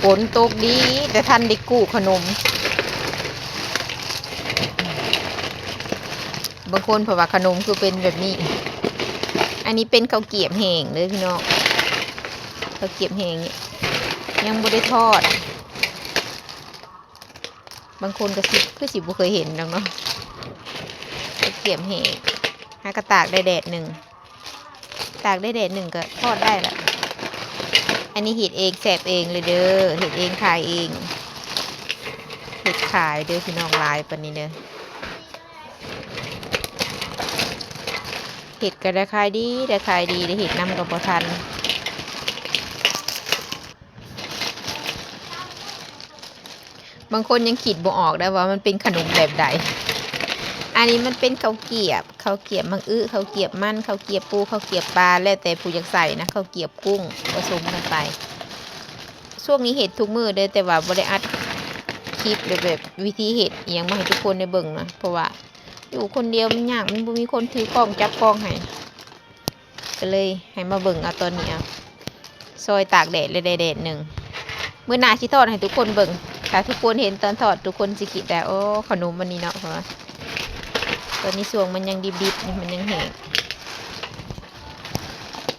ຝົນຕົກດີ ແຕ່ທັນໄດ້ກູ້ຂະໜົມ. ບາງຄົນເພິ່ນວ່າຂະໜົມຄືເປັນແບບນີ້. ອັນນີ້ເປັນເຂົ້າກຽບແຫ້ງເດີພີ່ນ້ອງ, ເຂົ້າກຽບແຫ້ງນີ້ ຍັງບໍ່ໄດ້ທອດ. ບາງຄົນກໍຊິ ຄືຊິບໍ່ເຄີຍເຫັນດອກເນາະ ເຂົ້າກຽບແຫ້ງ. ຫາກະຕາກໄດ້ແດດໜຶ່ງ ຕາກໄດ້ແດດໜຶ່ງກໍທອດໄດ້ລະ. ອັນນີ້ເຮັດເອງແຊບເອງເລີຍເດີ, ເຮັດເອງຂາຍເອງ, ເຮັດຂາຍເດີພີ່ນ້ອງ, ຫຼາຍປານນີ້ເດີ. ເຮັດກໍໄດ້ຂາຍດີ ໄດ້ຂາຍດີ, ໄດ້ເຮັດນຳກໍບໍ່ທັນ. ບາງຄົນຍັງຄິດບໍ່ອອກໄດ້ວ່າມັນເປັນຂະໜົມແບບໃດ. ອັນນີ້ມັນເປັນເຂົ້າກຽບ, ເຂົ້າກຽບໝາກອຶ, ເຂົ້າກຽບມັນ, ເຂົ້າກຽບປູ, ເຂົ້າກຽບປາ, ແລ້ວແຕ່ຜູ້ຢາກໃສ່ນະ, ເຂົ້າກຽບກຸ້ງ ປະສົມກັນໄປ. ຊ່ວງນີ້ເຮັດທຸກມື້ເດີ, ແຕ່ວ່າບໍ່ໄດ້ອັດຄລິບ ແບບ ແບບວິທີເຮັດອີ່ຫຍັງມາໃຫ້ທຸກຄົນໄດ້ເບິ່ງນະ, ເພາະວ່າຢູ່ຄົນດຽວມັນຍາກ, ມັນບໍ່ມີຄົນຖືກ້ອງຈັບກ້ອງໃຫ້. ກໍເລີຍໃຫ້ມາເບິ່ງເອົາຕອນນີ້ເອົາ. ຊອຍຕາກແດດແລ້ວໄດ້ແດດໜຶ່ງ. ມື້ໜ້າຊິທອດໃຫ້ທຸກຄົນເບິ່ງ. ຖ້າທຸກຄົນເຫັນຕອນທອດ ທຸກຄົນຊິຄິດໄດ້, ໂອ້ ຂະໜົມອັນນີ້ເນາະ, ເພາະວ່າຕອນນີ້ຊ່ວງມັນຍັງດິບໆ ນີ້ ມັນຍັງແຫ້ງ.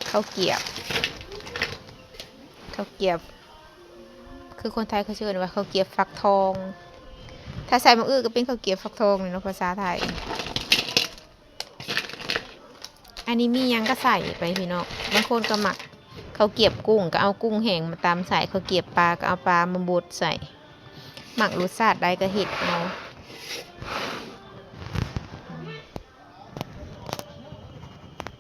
ເຂົ້າກຽບ, ເຂົ້າກຽບ ຄືຄົນໄທເຂົາຊິເອີ້ນວ່າເຂົ້າກຽບຟັກທອງ. ຖ້າໃສ່ໝາກອຶກໍເປັນເຂົ້າກຽບຟັກທອງນີ້ເນາະ ພາສາໄທ. ອັນນີ້ມີຫຍັງກໍໃສ່ໄປພີ່ນ້ອງ. ບາງຄົນກໍມັກເຂົ້າກຽບກຸ້ງ ກໍເອົາກຸ້ງແຫ້ງມາຕຳໃສ່, ເຂົ້າກຽບປາ ກໍເອົາປາມາບົດໃສ່. ມັກລົດຊາດໃດກໍເຮັດເອົາ.